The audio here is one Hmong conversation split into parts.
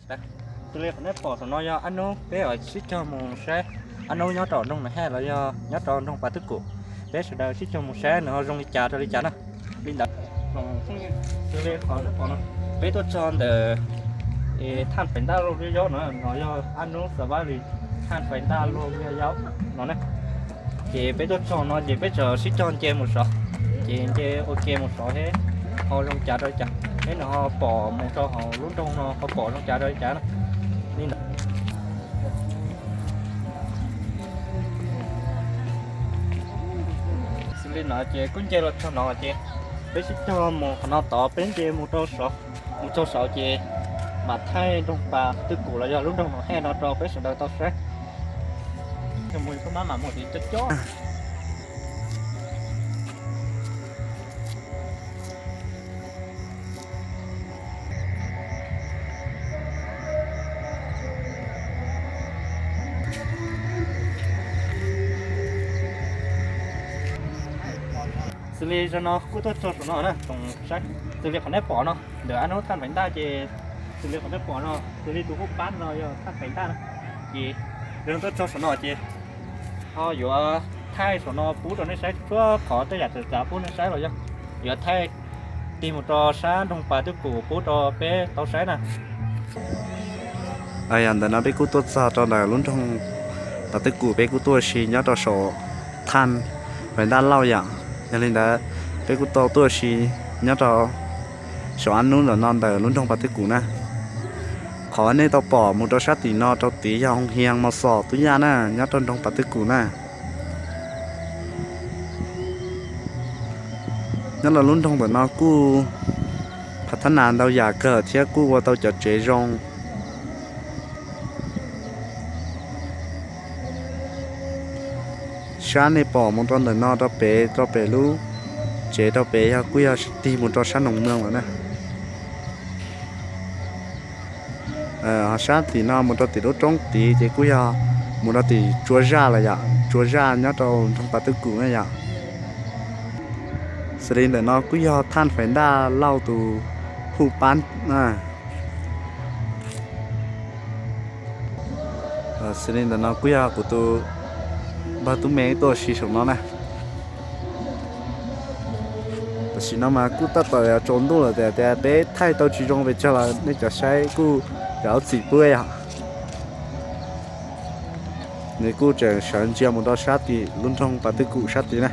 Xws li qhov nej pom saum no yog Ab Nub, peb sib cog mus saib Ab Nub nyob rau nroog Nas Hej los yog nyob rau nroog Pas Twb Kum. Peb sawv daws sib cog mus saib nws ho zoo li cas rau li cas na. Li ntawd, xws li qhov nej pom no, peb tuaj txog ntawm thaj Faiv Ntaj Lauj Yaj Yaub no, no yog Ab Nub Xav Vaj Lis thaj Faiv Ntaj Lauj Yaj Yaub no ne. Ces peb tuaj txog no ces peb tseem sib cog nce mus saud, ces nce ua ke mus saud thiab ho zoo cas rau li cas, peb nws ho pom mus rau hauv lub nroog no ho pom zoo cas rau li cas na. Li ntawd, xws li no ces kuj nce los txog no ces peb sib cog mus qhov no tod, peb nce mus rau saud, mus txog saud ces mam thaij nroog Pas Twb Kum los yog lub nroog Nas Hej no rau peb sawv daws tau saib. Xws li zaum no kuj tuaj txog saum no na, xws li qhov nej pom no ntawm Ab Nub thaj Faiv Ntaj ces, xws li qhov nej pom no xws li tus huj pab no yog thaj Faiv Ntaj na. Ces zaum no tuaj txog saum no ces ho yuav thaij saum no pub rau nej saib txhua qhov tej yam txawv txav pub nej saib los yog yuav thaij tig mus rau sab nroog Pas Twb Kum pub rau peb tau saib na. Yog ntawm no peb kuj tuaj txog rau ntawm lub nroog Pas Twb Kum, peb kuj tuaj ua si nyob rau saum thaj Faiv Ntaj Lauj yom. Yog li ntawd peb kuj tau tuaj ua si nyob rau saum Ab Nub ntawm no ntawm lub nroog Pas Twb Kum na. Qhov nej tau pom mus rau sab tim no rau tid yog hoo hias Mos Xos Tub Yaj na, nyob rau nroog Pas Twb Kum na. Nyob rau lub nroog ntawm no kuj phav thab nas ntau yam kawg thiab kuj ua tau cov tsev zoo. Sab nej pom mus rau ntawm no rau pem, rau pem lub tsev rau pem yog kuj yog tig mus rau sab Noos Mloog lawm na. Ho sab tim no mus rau tim lub roob tid ces kuj yog mus rau tim Tsua Zaj lawm yom, Tsua Zaj nyob rau nroog Pas Twb Kum na yom. Xws li ntawm no kuj yog thaj Faiv Ntaj Lauj tus huj pab na. Xws li ntawm no kuj yog kuv tus npawg Tub Me tuaj ua si saum no na. Tam sim no mas kuj tab tom yuav tsaus ntuj lawm, tias tias peb thaij tau tsis zoo pes tsawg los nej cov saib kuj zam lub txim pub yom. Nws kuj tseem sawv ntsia mus rau sab tim lub nroog Pas Twb Kum sab tid na.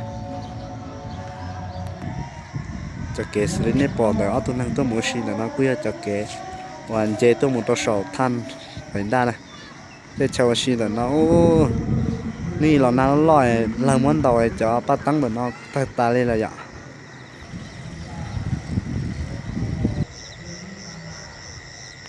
Cov kev xws li nej pom ntawm ob tug neeg tuaj mus ua si ntawm no kuj yog cov kev uas nce tuaj mus rau saum thaj Faiv Ntaj na. Tej chaw ua si ntawm no, nej los nag loj loj, lawg muab ntaus cov paj teeb ntawm no tawg tas li lawm yom.